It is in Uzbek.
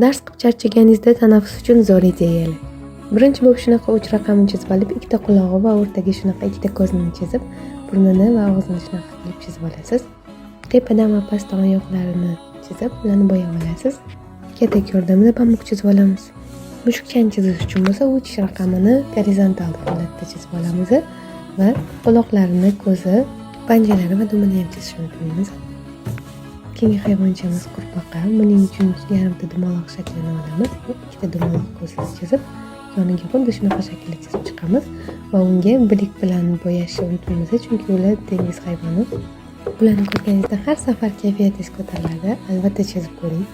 Dars qilib charchaganingizda tanaffus uchun zo'r ideyalar. Birinchi bo'lib shunaqa uch raqamni chizib olib, ikkita qulog'i va o'rtaga shunaqa ikkita ko'zini chizib, burnini va og'zini shunaqa qilib chizib olasiz. Tepadan va pastdan oyoqlarini chizib, ularni bo'yab olasiz. Katak yordamida pamuk chizib olamiz. Mushukchani chizish uchun bo'lsa uch raqamini gorizontal holatda chizib olamiz va quloqlarini, ko'zi, panjalari va dumini ham chizishni unutmaymiz. Keyingi hayvonchamiz qurbaqa. Buning uchun yarimta dumaloq shaklini olamiz. Ikkita dumaloq ko'zini chizib, yoniga xuddi shunaqa shaklda chizib chiqamiz va unga блик bilan bo'yashni unutmaymiz, chunki ular dengiz hayvoni. Bularni ko'rganingizda har safar kayfiyatingiz ko'tariladi. Albatta chizib ko'ring.